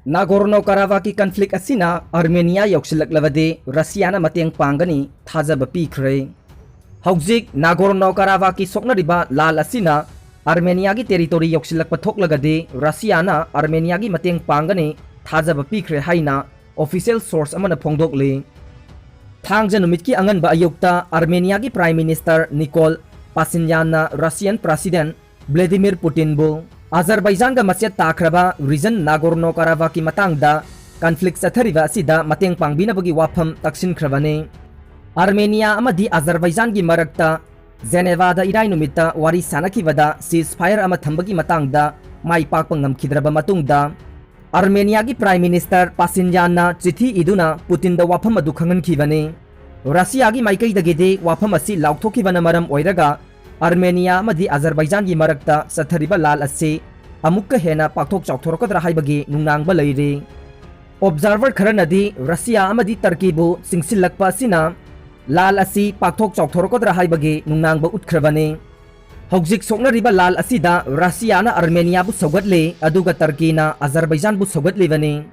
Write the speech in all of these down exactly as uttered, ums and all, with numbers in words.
ꯅꯥꯒꯣꯔꯅꯣ ꯀꯥꯔꯥꯕꯥꯛꯀꯤ conflict ꯑꯁꯤꯅ ꯑꯥꯔꯃꯦꯅꯤꯌꯥ ꯌꯧꯁꯤꯜꯂꯛꯂꯕꯗꯤ ꯔꯁꯤꯌꯥꯅ ꯃꯇꯦꯡ ꯄꯥꯡꯒꯅꯤ ꯊꯥꯖꯕ ꯄꯤꯈ꯭ꯔꯦ꯫ ꯍꯧꯖꯤꯛ ꯅꯥꯒꯣꯔꯅꯣ ꯀꯥꯔꯥꯕꯥꯛꯀꯤ ꯁꯣꯛꯅꯔꯤꯕ ꯂꯥꯜ ꯑꯁꯤꯅ ꯑꯥꯔꯃꯦꯅꯤꯌꯥꯒꯤ ꯇꯦꯔꯤꯇꯣꯔꯤ ꯌꯧꯁꯤꯜꯂꯛꯄ ꯊꯣꯛꯂꯒꯗꯤ ꯔꯁꯤꯌꯥꯅ ꯑꯥꯔꯃꯦꯅꯤꯌꯥꯒꯤ ꯃꯇꯦꯡ ꯄꯥꯡꯒꯅꯤ ꯊꯥꯖꯕ ꯄꯤꯈ꯭ꯔꯦ ꯍꯥꯏꯅ ꯑꯣꯐꯤꯁꯤꯌꯦꯜ ꯁꯣꯔꯁ ꯑꯃꯅ ꯐꯣꯡꯗꯣꯛꯂꯤ꯫ ꯊꯥꯡꯖ ꯅꯨꯃꯤꯠꯀꯤ ꯑꯉꯟꯕ ꯑꯌꯨꯛꯇ ꯑꯥꯔꯃꯦꯅꯤꯌꯥꯒꯤ ꯄ꯭ꯔꯥꯏꯝ ꯃꯤꯅꯤꯁꯇꯔ ꯅꯤꯀꯣꯜ ꯄꯥꯁꯤꯟꯌꯥꯟꯅ ꯔꯁꯤꯌꯥꯟ ꯄ꯭ꯔꯁꯤꯗꯦꯟ ꯕ꯭ꯂꯦꯗꯤꯃꯤꯔ ꯄꯨꯇꯤꯟꯕꯨ ꯑꯖꯔꯕꯩꯖꯥꯟꯒ ꯃꯆꯦꯠ ꯇꯥꯈ꯭ꯔꯕ ꯔꯤꯖꯟ ꯅꯥꯒꯣꯔꯅꯣ ꯀꯥꯔꯥꯕꯥꯛꯀꯤ ꯃꯇꯥꯡꯗ ꯀꯟꯐ꯭ꯂꯤꯛ ꯆꯠꯊꯔꯤꯕ ꯑꯁꯤꯗ ꯃꯇꯦꯡ ꯄꯥꯡꯕꯤꯅꯕꯒꯤ ꯋꯥꯐꯝ ꯇꯛꯁꯤꯟꯈ꯭ꯔꯕꯅꯤ꯫ ꯑꯥꯔꯃꯦꯅꯤꯌꯥ ꯑꯃꯗꯤ ꯑꯖꯔꯕꯩꯖꯥꯟꯒꯤ ꯃꯔꯛꯇ ꯖꯦꯅꯦꯚꯥꯗ ꯏꯔꯥꯏ ꯅꯨꯃꯤꯠꯇ ꯋꯥꯔꯤ ꯁꯥꯅꯈꯤꯕꯗ ꯁꯤꯖ ꯐꯥꯌꯔ ꯑꯃ ꯊꯝꯕꯒꯤ ꯃꯇꯥꯡꯗ ꯃꯥꯏ ꯄꯥꯛꯄ ꯉꯝꯈꯤꯗ꯭ꯔꯕ ꯃꯇꯨꯡꯗ, ꯑꯥꯔꯃꯦꯅꯤꯌꯥꯒꯤ ꯄ꯭ꯔꯥꯏꯝ ꯃꯤꯅꯤꯁꯇꯔ ꯄꯥꯁꯤꯟꯌꯥꯟꯅ ꯆꯤꯊꯤ ꯏꯗꯨꯅ ꯄꯨꯇꯤꯟꯗ ꯋꯥꯐꯝ ꯑꯗꯨ ꯈꯪꯍꯟꯈꯤꯕꯅꯤ꯫ ꯔꯁꯤꯌꯥꯒꯤ ꯃꯥꯏꯀꯩꯗꯒꯤꯗꯤ ꯋꯥꯐꯝ ꯑꯁꯤ ꯂꯥꯎꯊꯣꯛꯈꯤꯕꯅ ꯃꯔꯝ ꯑꯣꯏꯔꯒ ꯑꯥꯔꯃꯦꯅꯤꯌꯥ ꯑꯃꯗꯤ ꯑꯖꯔꯕꯩꯖꯥꯟꯒꯤ ꯃꯔꯛꯇ ꯆꯠꯊꯔꯤꯕ ꯂꯥꯜ ꯑꯁꯤ ꯑꯃꯨꯛꯀ ꯍꯦꯟꯅ ꯄꯥꯛꯊꯣꯛ ꯆꯥꯎꯊꯣꯔꯛꯀꯗ꯭ꯔꯥ ꯍꯥꯏꯕꯒꯤ ꯅꯨꯡꯅꯥꯡꯕ ꯂꯩꯔꯤ꯫ ꯑꯣꯕꯖꯥꯔꯚꯔ ꯈꯔꯅꯗꯤ ꯔꯁꯤꯌꯥ ꯑꯃꯗꯤ ꯇꯔꯀꯤꯕꯨ ꯆꯤꯡꯁꯤꯜꯂꯛꯄ ꯑꯁꯤꯅ ꯂꯥꯜ ꯑꯁꯤ ꯄꯥꯛꯊꯣꯛ ꯆꯥꯎꯊꯣꯔꯛꯀꯗ꯭ꯔꯥ ꯍꯥꯏꯕꯒꯤ ꯅꯨꯡꯅꯥꯡꯕ ꯎꯠꯈ꯭ꯔꯕꯅꯤ꯫ ꯍꯧꯖꯤꯛ ꯁꯣꯛꯅꯔꯤꯕ ꯂꯥꯜ ꯑꯁꯤꯗ ꯔꯁꯤꯌꯥꯅ ꯑꯥꯔꯃꯦꯅꯤꯌꯥꯕꯨ ꯁꯧꯒꯠꯂꯤ, ꯑꯗꯨꯒ ꯇꯔꯀꯤꯅ ꯑꯖꯔꯕꯩꯖꯥꯟꯕꯨ ꯁꯧꯒꯠꯂꯤꯕꯅꯤ꯫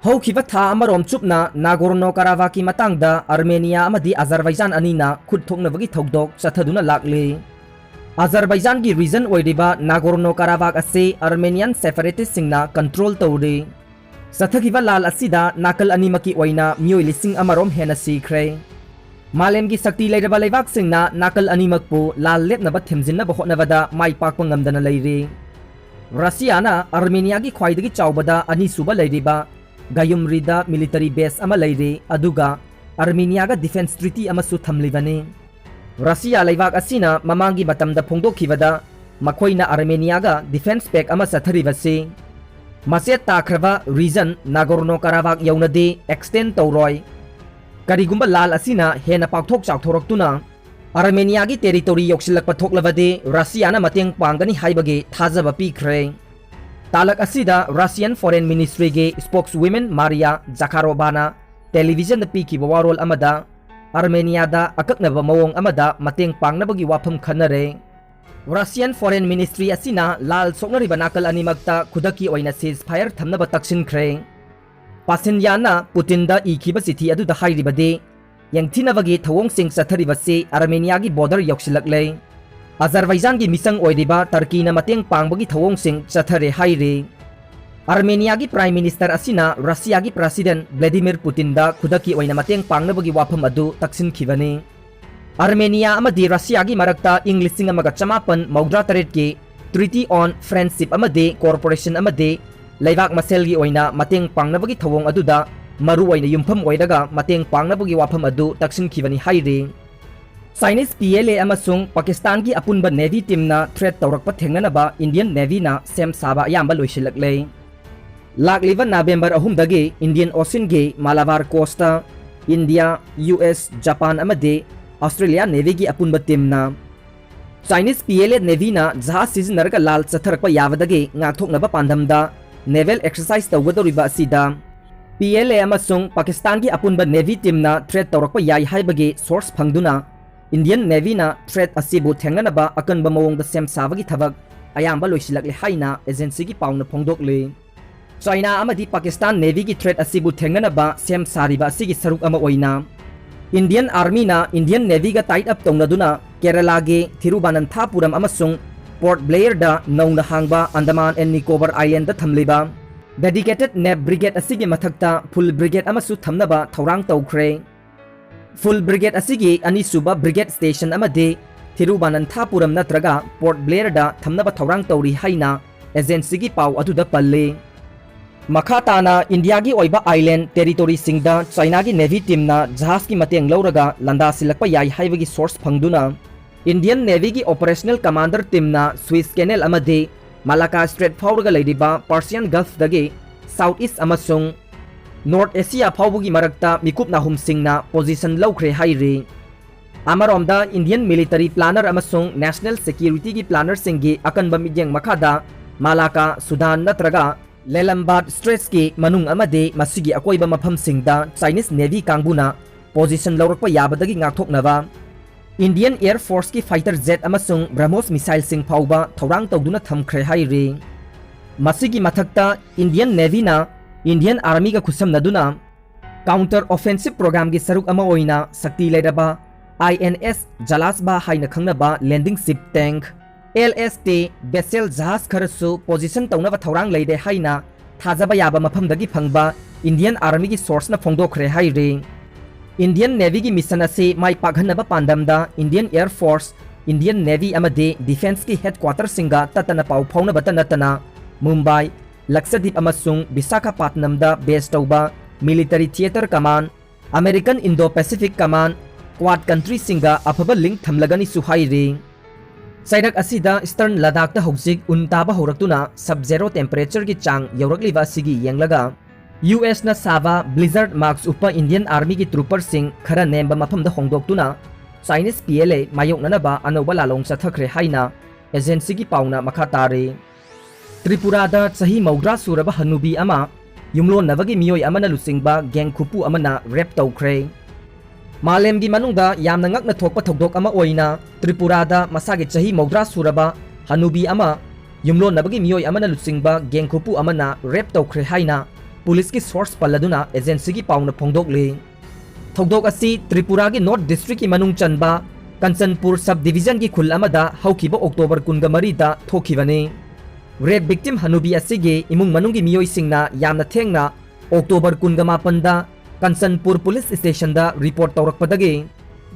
ꯍꯧꯈꯤꯕ ꯊꯥ ꯑꯃꯔꯣꯝ ꯆꯨꯞꯅ ꯅꯥꯒꯣꯔꯅꯣ ꯀꯥꯔꯥꯕꯥꯛꯀꯤ ꯃꯇꯥꯡꯗ ꯑꯥꯔꯃꯦꯅꯤꯌꯥ ꯑꯃꯗꯤ ꯑꯖꯔꯕꯩꯖꯥꯟ ꯑꯅꯤꯅ ꯈꯨꯠ ꯊꯣꯛꯅꯕꯒꯤ ꯊꯧꯗꯣꯛ ꯆꯠꯊꯗꯨꯅ ꯂꯥꯛꯂꯤ꯫ ꯑꯖꯔꯕꯩꯖꯥꯟꯒꯤ ꯔꯤꯖꯟ ꯑꯣꯏꯔꯤꯕ ꯅꯥꯒꯣꯔꯅꯣ ꯀꯥꯔꯥꯕꯥꯛ ꯑꯁꯤ ꯑꯥꯔꯃꯦꯅꯤꯌꯥꯟ ꯁꯦꯄꯔꯦꯇꯤꯁꯁꯤꯡꯅ ꯀꯟꯇ꯭ꯔꯣꯜ ꯇꯧꯔꯤ꯫ ꯆꯠꯊꯈꯤꯕ ꯂꯥꯜ ꯑꯁꯤꯗ ꯅꯥꯀꯜ ꯑꯅꯤꯃꯛꯀꯤ ꯑꯣꯏꯅ ꯃꯤꯑꯣꯏ ꯂꯤꯁꯤꯡ ꯑꯃꯔꯣꯝ ꯍꯦꯟꯅ ꯁꯤꯈ꯭ꯔꯦ꯫ ꯃꯥꯂꯦꯝꯒꯤ ꯁꯛꯇꯤ ꯂꯩꯔꯕ ꯂꯩꯕꯥꯛꯁꯤꯡꯅ ꯅꯥꯀꯜ ꯑꯅꯤꯃꯛꯄꯨ ꯂꯥꯜ ꯂꯦꯞꯅꯕ ꯊꯦꯝꯖꯤꯟꯅꯕ ꯍꯣꯠꯅꯕꯗ ꯃꯥꯏ ꯄꯥꯛꯄ ꯉꯝꯗꯅ ꯂꯩꯔꯤ꯫ ꯔꯁꯤꯌꯥꯅ ꯑꯥꯔꯃꯦꯅꯤꯌꯥꯒꯤ ꯈ꯭ꯋꯥꯏꯗꯒꯤ ꯆꯥꯎꯕꯗ ꯑꯅꯤꯁꯨꯕ ꯂꯩꯔꯤꯕ ꯒꯌꯨꯝꯔꯤꯗ ꯃꯤꯂꯤꯇꯔꯤ ꯕꯦꯁ ꯑꯃ ꯂꯩꯔꯤ, ꯑꯗꯨꯒ ꯑꯥꯔꯃꯦꯅꯤꯌꯥꯒ ꯗꯤꯐꯦꯟꯁ ꯇ꯭ꯔꯤꯇꯤ ꯑꯃꯁꯨ ꯊꯝꯂꯤꯕꯅꯤ꯫ ꯔꯁꯤꯌꯥ ꯂꯩꯕꯥꯛ ꯑꯁꯤꯅ ꯃꯃꯥꯡꯒꯤ ꯃꯇꯝꯗ ꯐꯣꯡꯗꯣꯛꯈꯤꯕꯗ ꯃꯈꯣꯏꯅ ꯑꯥꯔꯃꯦꯅꯤꯌꯥꯒ ꯗꯤꯐꯦꯟꯁ ꯄꯦꯛ ꯑꯃ ꯆꯠꯊꯔꯤꯕꯁꯤ ꯃꯆꯦꯠ ꯇꯥꯈ꯭ꯔꯕ ꯔꯤꯖꯟ ꯅꯥꯒꯣꯔꯅꯣ ꯀꯥꯔꯥꯕꯥꯛ ꯌꯧꯅꯗꯤ ꯑꯦꯛꯁꯇꯦꯟ ꯇꯧꯔꯣꯏ꯫ ꯀꯔꯤꯒꯨꯝꯕ ꯂꯥꯜ ꯑꯁꯤꯅ ꯍꯦꯟꯅ ꯄꯥꯛꯊꯣꯛ ꯆꯥꯎꯊꯣꯔꯛꯇꯨꯅ ꯑꯥꯔꯃꯦꯅꯤꯌꯥꯒꯤ ꯇꯦꯔꯤꯇꯣꯔꯤ ꯌꯧꯁꯤꯜꯂꯛꯄ ꯊꯣꯛꯂꯕꯗꯤ ꯔꯁꯤꯌꯥꯅ ꯃꯇꯦꯡ ꯄꯥꯡꯒꯅꯤ ꯍꯥꯏꯕꯒꯤ ꯊꯥꯖꯕ ꯄꯤꯈ꯭ꯔꯦ꯫ ꯇꯥꯂꯛ ꯑꯁꯤꯗ ꯔꯁꯤꯌꯟ ꯐꯣꯔꯦꯟ ꯃꯤꯅꯤꯁꯇ꯭ꯔꯤꯒꯤ ꯁ꯭ꯄꯣꯛꯁ ꯋꯤꯃꯦꯟ ꯃꯥꯔꯤꯌꯥ ꯖꯈꯥꯔꯣꯚꯥꯅ ꯇꯦꯂꯤꯚꯤꯖꯟꯗ ꯄꯤꯈꯤꯕ ꯋꯥꯔꯣꯜ ꯑꯃꯗ ꯑꯥꯔꯃꯦꯅꯤꯌꯥꯗ ꯑꯀꯛꯅꯕ ꯃꯑꯣꯡ ꯑꯃꯗ ꯃꯇꯦꯡ ꯄꯥꯡꯅꯕꯒꯤ ꯋꯥꯐꯝ ꯈꯟꯅꯔꯦ꯫ Russian Foreign Ministry ꯑꯁꯤꯅ ꯂꯥꯜ ꯁꯣꯛꯅꯔꯤꯕ ꯅꯥꯀꯜ ꯑꯅꯤꯃꯛꯇ ꯈꯨꯗꯛꯀꯤ ꯑꯣꯏꯅ ceasefire ꯊꯝꯅꯕ ꯇꯛꯁꯤꯟꯈ꯭ꯔꯦ꯫ ꯄꯥꯁꯤꯟꯌꯥꯟꯅ ꯄꯨꯇꯤꯟꯗ ꯏꯈꯤꯕ ꯆꯤꯊꯤ ꯑꯗꯨꯗ ꯍꯥꯏꯔꯤꯕꯗꯤ, ꯌꯦꯡꯊꯤꯅꯕꯒꯤ ꯊꯧꯑꯣꯡꯁꯤꯡ ꯆꯠꯊꯔꯤꯕꯁꯤ ꯑꯥꯔꯃꯦꯅꯤꯌꯥꯒꯤ border ꯌꯧꯁꯤꯜꯂꯛꯂꯦ꯫ ꯑꯖꯔꯕꯥꯏꯖꯥꯟꯒꯤ ꯃꯤꯆꯪ ꯑꯣꯏꯔꯤꯕ ꯇꯔꯀꯤꯅ ꯃꯇꯦꯡ ꯄꯥꯡꯕꯒꯤ ꯊꯧꯑꯣꯡꯁꯤꯡ ꯆꯠꯊꯔꯦ ꯍꯥꯏꯔꯤ꯫ ꯑꯥꯔꯃꯦꯅꯤꯌꯥꯒꯤ Prime Minister ꯑꯁꯤꯅ ꯔꯁꯤꯌꯥꯒꯤ President Vladimir Putinꯗ ꯈꯨꯗꯛꯀꯤ ꯑꯣꯏꯅ ꯃꯇꯦꯡ ꯄꯥꯡꯅꯕꯒꯤ ꯋꯥꯐꯝ ꯑꯗꯨ ꯇꯛꯁꯤꯟꯈꯤꯕꯅꯤ꯫ ꯑꯥꯔꯃꯦꯅꯤꯌꯥ ꯑꯃꯗꯤ ꯔꯁꯤꯌꯥꯒꯤ ꯃꯔꯛꯇ ꯏꯪ ꯂꯤꯁꯤꯡ ꯑꯃꯒ ꯆꯃꯥꯄꯟ ꯃꯧꯗ꯭ꯔꯥ ꯇꯔꯦꯠꯀꯤ Treaty on Friendship ꯑꯃꯗꯤ Cooperation ꯑꯃꯗꯤ ꯂꯩꯕꯥꯛ ꯃꯁꯦꯜꯒꯤ ꯑꯣꯏꯅ ꯃꯇꯦꯡ ꯄꯥꯡꯅꯕꯒꯤ ꯊꯧꯑꯣꯡ ꯑꯗꯨꯗ ꯃꯔꯨ ꯑꯣꯏꯅ ꯌꯨꯝꯐꯝ ꯑꯣꯏꯔꯒ ꯃꯇꯦꯡ ꯄꯥꯡꯅꯕꯒꯤ ꯋꯥꯐꯝ ꯑꯗꯨ ꯇꯛꯁꯤꯟꯈꯤꯕꯅꯤ ꯍꯥꯏꯔꯤ꯫ Chinese P L A ꯑꯃꯁꯨꯡ ꯄꯥꯀꯤꯁꯇꯥꯟꯒꯤ ꯑꯄꯨꯟꯕ Navy teamꯅ threat ꯇꯧꯔꯛꯄ ꯊꯦꯡꯅꯅꯕ Indian Navyꯅ ꯁꯦꯝ ꯁꯥꯕ ꯑꯌꯥꯝꯕ ꯂꯣꯏꯁꯤꯜꯂꯛꯂꯦ꯫ ꯂꯥꯛꯂꯤꯕ ꯅꯕꯦꯝꯕꯔ ꯑꯍꯨꯝꯗꯒꯤ Indian Oceanꯒꯤ Malabar coastꯇ India, U S, Japan ꯑꯃꯗꯤ Australia Navyꯒꯤ ꯑꯄꯨꯟꯕ teamꯅ Chinese P L A Navyꯅ ꯖꯍꯥꯖ ꯁꯤꯖꯤꯟꯅꯔꯒ ꯂꯥꯜ ꯆꯠꯊꯔꯛꯄ ꯌꯥꯕꯗꯒꯤ ꯉꯥꯛꯊꯣꯛꯅꯕ ꯄꯥꯟꯗꯝꯗ naval exercise ꯇꯧꯒꯗꯧꯔꯤꯕ ꯑꯁꯤꯗ P L A ꯑꯃꯁꯨꯡ ꯄꯥꯀꯤꯁꯇꯥꯟꯒꯤ ꯑꯄꯨꯟꯕ Navy teamꯅ threat ꯇꯧꯔꯛꯄ ꯌꯥꯏ ꯍꯥꯏꯕꯒꯤ source ꯐꯪꯗꯨꯅ Indian Navyꯅ threat ꯑꯁꯤꯕꯨ ꯊꯦꯡꯅꯅꯕ ꯑꯀꯟꯕ ꯃꯑꯣꯡꯗ ꯁꯦꯝ ꯁꯥꯕꯒꯤ ꯊꯕꯛ ꯑꯌꯥꯝꯕ ꯂꯣꯏꯁꯤꯜꯂꯛꯂꯦ ꯍꯥꯏꯅ agencyꯒꯤ ꯄꯥꯎꯅ ꯐꯣꯡꯗꯣꯛꯂꯤ꯫ China ꯑꯃꯗꯤ ꯄꯥꯀꯤꯁꯇꯥꯟ Navyꯒꯤ threat ꯑꯁꯤꯕꯨ ꯊꯦꯡꯅꯅꯕ ꯁꯦꯝ ꯁꯥꯔꯤꯕ ꯑꯁꯤꯒꯤ ꯁꯔꯨꯛ ꯑꯃ ꯑꯣꯏꯅ Indian Armyꯅ Indian Navyꯒ tie up ꯇꯧꯅꯗꯨꯅ ꯀꯦꯔꯂꯥꯒꯤ ꯊꯤꯔꯨꯕꯥꯅꯟꯊꯥꯄꯨꯔꯝ ꯑꯃꯁꯨꯡ Port Blairꯗ ꯅꯧꯅ ꯍꯥꯡꯕ Andaman and Nicobar Islandꯗ ꯊꯝꯂꯤꯕ dedicated nav brigade ꯑꯁꯤꯒꯤ ꯃꯊꯛꯇ full brigade ꯑꯃꯁꯨ ꯊꯝꯅꯕ ꯊꯧꯔꯥꯡ ꯇꯧꯈ꯭ꯔꯦ꯫ Full brigade ꯑꯁꯤꯒꯤ ꯑꯅꯤꯁꯨꯕ brigade station ꯑꯃꯗꯤ ꯊꯤꯔꯨꯕꯥꯅꯟꯊꯥꯄꯨꯔꯝ ꯅꯠꯇ꯭ꯔꯒ Port Blairꯗ ꯊꯝꯅꯕ ꯊꯧꯔꯥꯡ ꯇꯧꯔꯤ ꯍꯥꯏꯅ agencyꯒꯤ ꯄꯥꯎ ꯑꯗꯨꯗ ꯄꯜꯂꯤ꯫ ꯃꯈꯥ ꯇꯥꯅ ꯏꯟꯗꯤꯌꯥꯒꯤ ꯑꯣꯏꯕ island territoryꯁꯤꯡꯗ Chinaꯒꯤ Navy teamꯅ ꯖꯍꯥꯖꯀꯤ ꯃꯇꯦꯡ ꯂꯧꯔꯒ ꯂꯥꯟꯗꯥꯁꯤꯜꯂꯛꯄ ꯌꯥꯏ ꯍꯥꯏꯕꯒꯤ source ꯐꯪꯗꯨꯅ Indian Navyꯒꯤ operational commander teamꯅ Suez Canal ꯑꯃꯗꯤ Malacca Strait ꯐꯥꯎꯔꯒ ꯂꯩꯔꯤꯕ Persian Gulfꯗꯒꯤ South East ꯑꯃꯁꯨꯡ North Asia ꯐꯥꯎꯕꯒꯤ ꯃꯔꯛꯇ ꯃꯤꯀꯨꯞ ꯅꯥꯍꯨꯝꯁꯤꯡꯅ position ꯂꯧꯈ꯭ꯔꯦ ꯍꯥꯏꯔꯤ꯫ ꯑꯃꯔꯣꯝꯗ Indian military planner ꯑꯃꯁꯨꯡ national securityꯒꯤ plannerꯁꯤꯡꯒꯤ ꯑꯀꯟꯕ ꯃꯤꯠꯌꯦꯡ ꯃꯈꯥꯗ Malacca, Sudan ꯅꯠꯇ꯭ꯔꯒ Lalambard Straitsꯀꯤ ꯃꯅꯨꯡ ꯑꯃꯗꯤ ꯃꯁꯤꯒꯤ ꯑꯀꯣꯏꯕ ꯃꯐꯝꯁꯤꯡꯗ Chinese Navy ꯀꯥꯡꯕꯨꯅ position ꯂꯧꯔꯛꯄ ꯌꯥꯕꯗꯒꯤ ꯉꯥꯛꯊꯣꯛꯅꯕ Indian Air Forceꯀꯤ fighter jet ꯑꯃꯁꯨꯡ BrahMos missileꯁꯤꯡ ꯐꯥꯎꯕ ꯊꯧꯔꯥꯡ ꯇꯧꯗꯨꯅ ꯊꯝꯈ꯭ꯔꯦ ꯍꯥꯏꯔꯤ꯫ ꯃꯁꯤꯒꯤ ꯃꯊꯛꯇ Indian Navyꯅ Indian Armyꯒ ꯈꯨꯠꯁꯝꯅꯗꯨꯅ counter offensive programꯒꯤ ꯁꯔꯨꯛ ꯑꯃ ꯑꯣꯏꯅ ꯁꯛꯇꯤ ꯂꯩꯔꯕ I N S Jalasbha ꯍꯥꯏꯅ ꯈꯪꯅꯕ landing ship tank, L S T vessel ꯖꯍꯥꯖ ꯈꯔꯁꯨ position ꯇꯧꯅꯕ ꯊꯧꯔꯥꯡ ꯂꯩꯔꯦ ꯍꯥꯏꯅ ꯊꯥꯖꯕ ꯌꯥꯕ ꯃꯐꯝꯗꯒꯤ ꯐꯪꯕ Indian Armyꯒꯤ sourceꯅ ꯐꯣꯡꯗꯣꯛꯈ꯭ꯔꯦ ꯍꯥꯏꯔꯤ꯫ Indian Navyꯒꯤ mission ꯑꯁꯤ ꯃꯥꯏ ꯄꯥꯛꯍꯟꯅꯕ ꯄꯥꯟꯗꯝꯗ Indian Air Force, Indian Navy ꯑꯃꯗꯤ defenceꯀꯤ headquarterꯁꯤꯡꯒ ꯇꯠꯇꯅ ꯄꯥꯎ ꯐꯥꯎꯅꯕꯇ ꯅꯠꯇꯅ ꯃꯨꯝꯕꯥꯏ, ꯂꯛꯁꯗꯤꯞ ꯑꯃꯁꯨꯡ ꯕꯤꯁꯥꯈꯥꯄꯠꯅꯝꯗ base ꯇꯧꯕ military theater command, American Indo-Pacific Command, Quad countryꯁꯤꯡꯒ ꯑꯐꯕ link ꯊꯝꯂꯒꯅꯤꯁꯨ ꯍꯥꯏꯔꯤ꯫ ꯆꯩꯔꯛ ꯑꯁꯤꯗ Eastern ꯂꯗꯥꯈꯇ ꯍꯧꯖꯤꯛ ꯎꯟ ꯇꯥꯕ ꯍꯧꯔꯛꯇꯨꯅ sub-zero temperatureꯒꯤ ꯆꯥꯡ ꯌꯧꯔꯛꯂꯤꯕ ꯑꯁꯤꯒꯤ ꯌꯦꯡꯂꯒ, USꯅ ꯁꯥꯕ blizzard mask ꯎꯞꯄ Indian Armyꯒꯤ trooperꯁꯤꯡ ꯈꯔ ꯅꯦꯝꯕ ꯃꯐꯝꯗ ꯍꯣꯡꯗꯣꯛꯇꯨꯅ Chinese PLA ꯃꯥꯌꯣꯛꯅꯅꯕ ꯑꯅꯧꯕ ꯂꯥꯂꯣꯡ ꯆꯠꯊꯈ꯭ꯔꯦ ꯍꯥꯏꯅ agencyꯒꯤ ꯄꯥꯎꯅ ꯃꯈꯥ ꯇꯥꯔꯤ꯫ ꯇ꯭ꯔꯤꯄꯨꯔꯥꯗ ꯆꯍꯤ ꯃꯧꯗ꯭ꯔꯥ ꯁꯨꯔꯕ ꯍꯅꯨꯕꯤ ꯑꯃ ꯌꯨꯝꯂꯣꯟꯅꯕꯒꯤ ꯃꯤꯑꯣꯏ ꯑꯃꯅ ꯂꯨꯆꯤꯡꯕ gang ꯈꯨꯄꯨ ꯑꯃꯅ rape ꯇꯧꯈ꯭ꯔꯦ꯫ ꯃꯥꯂꯦꯝꯒꯤ ꯃꯅꯨꯡꯗ ꯌꯥꯝꯅ ꯉꯛꯅ ꯊꯣꯛꯄ ꯊꯧꯗꯣꯛ ꯑꯃ ꯑꯣꯏꯅ ꯇ꯭ꯔꯤꯄꯨꯔꯥꯗ ꯃꯁꯥꯒꯤ ꯆꯍꯤ ꯃꯧꯗ꯭ꯔꯥ ꯁꯨꯔꯕ ꯍꯅꯨꯕꯤ ꯑꯃ ꯌꯨꯝꯂꯣꯟꯅꯕꯒꯤ ꯃꯤꯑꯣꯏ ꯑꯃꯅ ꯂꯨꯆꯤꯡꯕ gang ꯈꯨꯄꯨ ꯑꯃꯅ rape ꯇꯧꯈ꯭ꯔꯦ ꯍꯥꯏꯅ ꯄꯨꯂꯤꯁꯀꯤ source ꯄꯜꯂꯗꯨꯅ agencyꯒꯤ ꯄꯥꯎꯅ ꯐꯣꯡꯗꯣꯛꯂꯤ꯫ ꯊꯧꯗꯣꯛ ꯑꯁꯤ ꯇ꯭ꯔꯤꯄꯨꯔꯥꯒꯤ North Districtꯀꯤ ꯃꯅꯨꯡ ꯆꯟꯕ ꯀꯟꯆꯟꯄꯨꯔ sub-divisionꯒꯤ ꯈꯨꯜ ꯑꯃꯗ ꯍꯧꯈꯤꯕ October ꯀꯨꯟꯒ ꯃꯔꯤꯗ ꯊꯣꯛꯈꯤꯕꯅꯤ꯫ Rape victim ꯍꯅꯨꯕꯤ ꯑꯁꯤꯒꯤ ꯏꯃꯨꯡ ꯃꯅꯨꯡꯒꯤ ꯃꯤꯑꯣꯏꯁꯤꯡꯅ ꯌꯥꯝꯅ ꯊꯦꯡꯅ October ꯀꯨꯟꯒ ꯃꯥꯄꯟꯗ ꯀꯟꯆꯟꯄꯨꯔ police stationꯗ report ꯇꯧꯔꯛꯄꯗꯒꯤ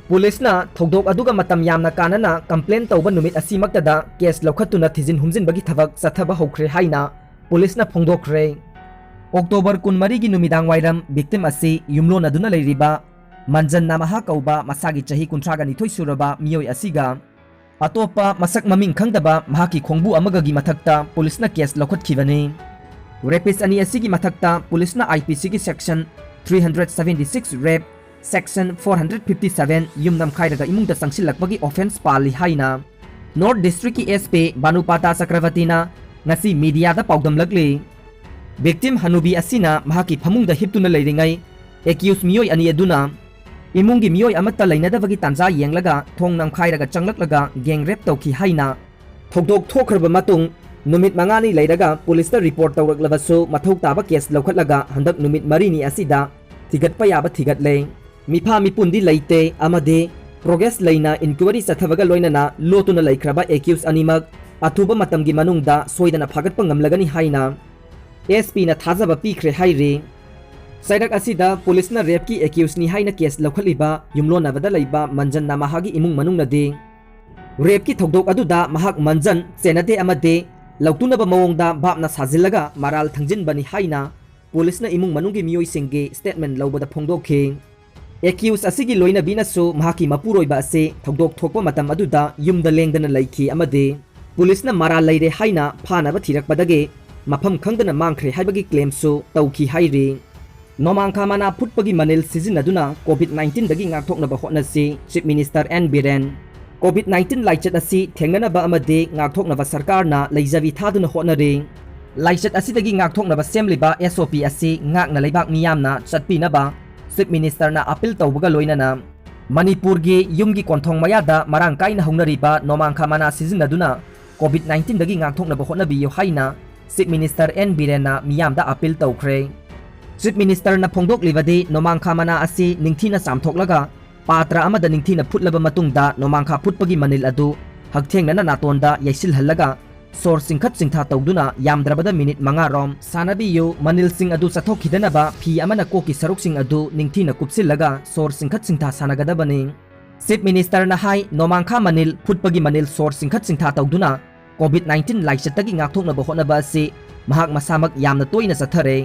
ꯄꯨꯂꯤꯁꯅ ꯊꯧꯗꯣꯛ ꯑꯗꯨꯒ ꯃꯇꯝ ꯌꯥꯝꯅ ꯀꯥꯟꯅꯅ complain ꯇꯧꯕ ꯅꯨꯃꯤꯠ ꯑꯁꯤꯃꯛꯇꯗ case ꯂꯧꯈꯠꯇꯨꯅ ꯊꯤꯖꯤꯟ ꯍꯨꯝꯖꯤꯟꯕꯒꯤ ꯊꯕꯛ ꯆꯠꯊꯕ ꯍꯧꯈ꯭ꯔꯦ ꯍꯥꯏꯅ ꯄꯨꯂꯤꯁꯅ ꯐꯣꯡꯗꯣꯛꯈ꯭ꯔꯦ꯫ October ꯀꯨꯟꯃꯔꯤꯒꯤ ꯅꯨꯃꯤꯗꯥꯡ ꯋꯥꯏꯔꯝ victim ꯑꯁꯤ ꯌꯨꯝꯂꯣꯟꯅꯗꯨꯅ ꯂꯩꯔꯤꯕ ꯃꯟꯖꯟ ꯅꯥꯃꯍꯥ ꯀꯧꯕ ꯃꯁꯥꯒꯤ ꯆꯍꯤ ꯀꯨꯟꯊ꯭ꯔꯥꯒ ꯅꯤꯊꯣꯏ ꯁꯨꯔꯕ ꯃꯤꯑꯣꯏ ꯑꯁꯤꯒ ꯑꯇꯣꯞꯄ ꯃꯁꯛ ꯃꯃꯤꯡ ꯈꯪꯗꯕ ꯃꯍꯥꯛꯀꯤ ꯈꯣꯡꯕꯨ ꯑꯃꯒꯒꯤ ꯃꯊꯛꯇ ꯄꯨꯂꯤꯁꯅ case ꯂꯧꯈꯠꯈꯤꯕꯅꯤ꯫ Rapist ꯑꯅꯤ ꯑꯁꯤꯒꯤ ꯃꯊꯛꯇ ꯄꯨꯂꯤꯁꯅ IPCꯒꯤ section three hundred seventy six rape, section four hundred fifty seven ꯌꯨꯝ ꯅꯝꯈꯥꯏꯔꯒ ꯏꯃꯨꯡꯗ ꯆꯪꯁꯤꯜꯂꯛꯄꯒꯤ offence ꯄꯥꯜꯂꯤ ꯍꯥꯏꯅ North Districtꯀꯤ SP ꯕꯥꯅꯨꯄꯥꯇꯥ ꯆꯀ꯭ꯔꯕꯇꯤꯅ ꯉꯁꯤ mediaꯗ ꯄꯥꯎꯗꯝꯂꯛꯂꯤ꯫ Victim ꯍꯅꯨꯕꯤ ꯑꯁꯤꯅ ꯃꯍꯥꯛꯀꯤ ꯐꯃꯨꯡꯗ ꯍꯤꯞꯇꯨꯅ ꯂꯩꯔꯤꯉꯩ accused ꯃꯤꯑꯣꯏ ꯑꯅꯤ ꯑꯗꯨꯅ ꯏꯃꯨꯡꯒꯤ ꯃꯤꯑꯣꯏ ꯑꯃꯠꯇ ꯂꯩꯅꯗꯕꯒꯤ ꯇꯥꯟꯖꯥ ꯌꯦꯡꯂꯒ ꯊꯣꯡ ꯅꯝꯈꯥꯏꯔꯒ ꯆꯪꯂꯛꯂꯒ gang rape ꯇꯧꯈꯤ ꯍꯥꯏꯅ ꯊꯧꯗꯣꯛ ꯊꯣꯛꯈ꯭ꯔꯕ ꯃꯇꯨꯡ ꯅꯨꯃꯤꯠ ꯃꯉꯥꯅꯤ ꯂꯩꯔꯒ ꯄꯨꯂꯤꯁꯇ report ꯇꯧꯔꯛꯂꯕꯁꯨ ꯃꯊꯧ ꯇꯥꯕ case ꯂꯧꯈꯠꯂꯒ ꯍꯟꯗꯛ ꯅꯨꯃꯤꯠ ꯃꯔꯤꯅꯤ ꯑꯁꯤꯗ ꯊꯤꯒꯠꯄ ꯌꯥꯕ ꯊꯤꯒꯠꯂꯦ꯫ ꯃꯤꯐꯥ ꯃꯤꯄꯨꯟꯗꯤ ꯂꯩꯇꯦ ꯑꯃꯗꯤ progress ꯂꯩꯅ inquiry ꯆꯠꯊꯕꯒ ꯂꯣꯏꯅꯅ ꯂꯣꯠꯇꯨꯅ ꯂꯩꯈ꯭ꯔꯕ accused ꯑꯅꯤꯃꯛ ꯑꯊꯨꯕ ꯃꯇꯝꯒꯤ ꯃꯅꯨꯡꯗ ꯁꯣꯏꯗꯅ ꯐꯥꯒꯠꯄ ꯉꯝꯂꯒꯅꯤ ꯍꯥꯏꯅ S Pꯅ ꯊꯥꯖꯕ ꯄꯤꯈ꯭ꯔꯦ ꯍꯥꯏꯔꯤ꯫ ꯆꯩꯔꯛ ꯑꯁꯤꯗ ꯄꯨꯂꯤꯁꯅ rapeꯀꯤ accusedꯅꯤ ꯍꯥꯏꯅ case ꯂꯧꯈꯠꯂꯤꯕ ꯌꯨꯝꯂꯣꯟꯅꯕꯗ ꯂꯩꯕ ꯃꯟꯖꯟꯅ ꯃꯍꯥꯛꯀꯤ ꯏꯃꯨꯡ ꯃꯅꯨꯡꯅꯗꯤ rapeꯀꯤ ꯊꯧꯗꯣꯛ ꯑꯗꯨꯗ ꯃꯍꯥꯛ ꯃꯟꯖꯟ ꯆꯦꯟꯅꯗꯦ ꯑꯃꯗꯤ ꯂꯧꯇꯨꯅꯕ ꯃꯑꯣꯡꯗ ꯚꯥꯞꯅ ꯁꯥꯖꯤꯜꯂꯒ ꯃꯔꯥꯜ ꯊꯪꯖꯤꯟꯕꯅꯤ ꯍꯥꯏꯅ ꯄꯨꯂꯤꯁꯅ ꯏꯃꯨꯡ ꯃꯅꯨꯡꯒꯤ ꯃꯤꯑꯣꯏꯁꯤꯡꯒꯤ statement ꯂꯧꯕꯗ ꯐꯣꯡꯗꯣꯛꯈꯤ꯫ Accused ꯑꯁꯤꯒꯤ ꯂꯣꯏꯅꯕꯤꯅꯁꯨ ꯃꯍꯥꯛꯀꯤ ꯃꯄꯨꯔꯣꯏꯕ ꯑꯁꯤ ꯊꯧꯗꯣꯛ ꯊꯣꯛꯄ ꯃꯇꯝ ꯑꯗꯨꯗ ꯌꯨꯝꯗ ꯂꯦꯡꯗꯅ ꯂꯩꯈꯤ ꯑꯃꯗꯤ ꯄꯨꯂꯤꯁꯅ ꯃꯔꯥꯜ ꯂꯩꯔꯦ ꯍꯥꯏꯅ ꯐꯥꯅꯕ ꯊꯤꯔꯛꯄꯗꯒꯤ ꯃꯐꯝ ꯈꯪꯗꯅ ꯃꯥꯡꯈ꯭ꯔꯦ ꯍꯥꯏꯕꯒꯤ claimꯁꯨ ꯇꯧꯈꯤ ꯍꯥꯏꯔꯤ꯫ ꯅꯣꯃꯥꯡꯈꯥ ꯃꯅꯥ ꯐꯨꯠꯄꯒꯤ ꯃꯅꯤꯜ ꯁꯤꯖꯤꯟꯅꯗꯨꯅ COVID nineteenꯗꯒꯤ ꯉꯥꯛꯊꯣꯛꯅꯕ ꯍꯣꯠꯅꯁꯤ, Chief Minister N Biren. COVID nineteen ꯂꯥꯏꯆꯠ ꯑꯁꯤ ꯊꯦꯡꯅꯅꯕ ꯑꯃꯗꯤ ꯉꯥꯛꯊꯣꯛꯅꯕ ꯁꯔꯀꯥꯔꯅ ꯂꯩꯖꯕꯤ ꯊꯥꯗꯨꯅ ꯍꯣꯠꯅꯔꯤ꯫ ꯂꯥꯏꯆꯠ ꯑꯁꯤꯗꯒꯤ ꯉꯥꯛꯊꯣꯛꯅꯕ ꯁꯦꯝꯂꯤꯕ S O P ꯑꯁꯤ ꯉꯥꯛꯅ ꯂꯩꯕꯥꯛ ꯃꯤꯌꯥꯝꯅ ꯆꯠꯄꯤꯅꯕ Chief Ministerꯅ appeal ꯇꯧꯕꯒ ꯂꯣꯏꯅꯅ ꯃꯅꯤꯄꯨꯔꯒꯤ ꯌꯨꯝꯒꯤ ꯀꯣꯟꯊꯣꯡ ꯃꯌꯥꯗ ꯃꯔꯥꯡ ꯀꯥꯏꯅ ꯍꯧꯅꯔꯤꯕ ꯅꯣꯃꯥꯡꯈꯥ ꯃꯅꯥ ꯁꯤꯖꯤꯟꯅꯗꯨꯅ COVID nineteenꯗꯒꯤ ꯉꯥꯛꯊꯣꯛꯅꯕ ꯍꯣꯠꯅꯕꯤꯌꯨ ꯍꯥꯏꯅ Chief Minister N ꯕꯤꯔꯦꯟꯅ ꯃꯤꯌꯥꯝꯗ appeal ꯇꯧꯈ꯭ꯔꯦ꯫ Chief Ministerꯅ ꯐꯣꯡꯗꯣꯛꯂꯤꯕꯗꯤ ꯅꯣꯃꯥꯡꯈꯥ ꯃꯅꯥ ꯑꯁꯤ ꯅꯤꯡꯊꯤꯅ ꯆꯥꯝꯊꯣꯛꯂꯒ ꯄꯥꯇ꯭ꯔ ꯑꯃꯗ ꯅꯤꯡꯊꯤꯅ ꯐꯨꯠꯂꯕ ꯃꯇꯨꯡꯗ ꯅꯣꯃꯥꯡꯈꯥ ꯐꯨꯠꯄꯒꯤ ꯃꯅꯤꯜ ꯑꯗꯨ ꯍꯛꯊꯦꯡꯅꯅ ꯅꯥꯇꯣꯟꯗ ꯌꯩꯁꯤꯜꯍꯜꯂꯒ ꯁꯣꯔ ꯆꯤꯡꯈꯠ ꯆꯤꯡꯊ ꯇꯧꯗꯨꯅ ꯌꯥꯝꯗ꯭ꯔꯕꯗ ꯃꯤꯅꯤꯠ ꯃꯉꯥ ꯔꯣꯝ ꯁꯥꯟꯅꯕꯤꯌꯨ꯫ ꯃꯅꯤꯜꯁꯤꯡ ꯑꯗꯨ ꯆꯠꯊꯣꯛꯈꯤꯗꯅꯕ ꯐꯤ ꯑꯃꯅ ꯀꯣꯛꯀꯤ ꯁꯔꯨꯛꯁꯤꯡ ꯑꯗꯨ ꯅꯤꯡꯊꯤꯅ ꯀꯨꯞꯁꯤꯜꯂꯒ ꯁꯣꯔ ꯆꯤꯡꯈꯠ ꯆꯤꯡꯊ ꯁꯥꯟꯅꯒꯗꯕꯅꯤ꯫ Chief Ministerꯅ ꯍꯥꯏ, ꯅꯣꯃꯥꯡꯈꯥ ꯃꯅꯤꯜ ꯐꯨꯠꯄꯒꯤ ꯃꯅꯤꯜ ꯁꯣꯔ ꯆꯤꯡꯈꯠ ꯆꯤꯡꯊ ꯇꯧꯗꯨꯅ COVID nineteen ꯂꯥꯏꯆꯠꯇꯒꯤ ꯉꯥꯛꯊꯣꯛꯅꯕ ꯍꯣꯠꯅꯕ ꯑꯁꯤ ꯃꯍꯥꯛ ꯃꯁꯥꯃꯛ ꯌꯥꯝꯅ ꯇꯣꯏꯅ ꯆꯠꯊꯔꯦ꯫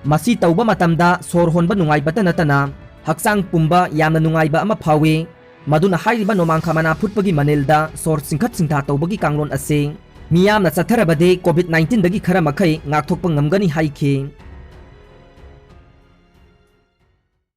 ꯃꯁꯤ ꯇꯧꯕ ꯃꯇꯝꯗ ꯁꯣꯔ ꯍꯣꯟꯕ ꯅꯨꯡꯉꯥꯏꯕꯇ ꯅꯠꯇꯅ ꯍꯛꯆꯥꯡ ꯄꯨꯝꯕ ꯌꯥꯝꯅ ꯅꯨꯡꯉꯥꯏꯕ ꯑꯃ ꯐꯥꯎꯏ꯫ ꯃꯗꯨꯅ ꯍꯥꯏꯔꯤꯕ ꯅꯣꯃꯥꯡꯈꯥ ꯃꯅꯥ ꯐꯨꯠꯄꯒꯤ ꯃꯅꯤꯜꯗ ꯁꯣꯔ ꯆꯤꯡꯈꯠ ꯆꯤꯡꯊ ꯇꯧꯕꯒꯤ ꯀꯥꯡꯂꯣꯟ ꯑꯁꯤ ꯃꯤꯌꯥꯝꯅ ꯆꯠꯊꯔꯕꯗꯤ COVID nineteenꯗꯒꯤ ꯈꯔ ꯃꯈꯩ ꯉꯥꯛꯊꯣꯛꯄ ꯉꯝꯒꯅꯤ ꯍꯥꯏꯈꯤ꯫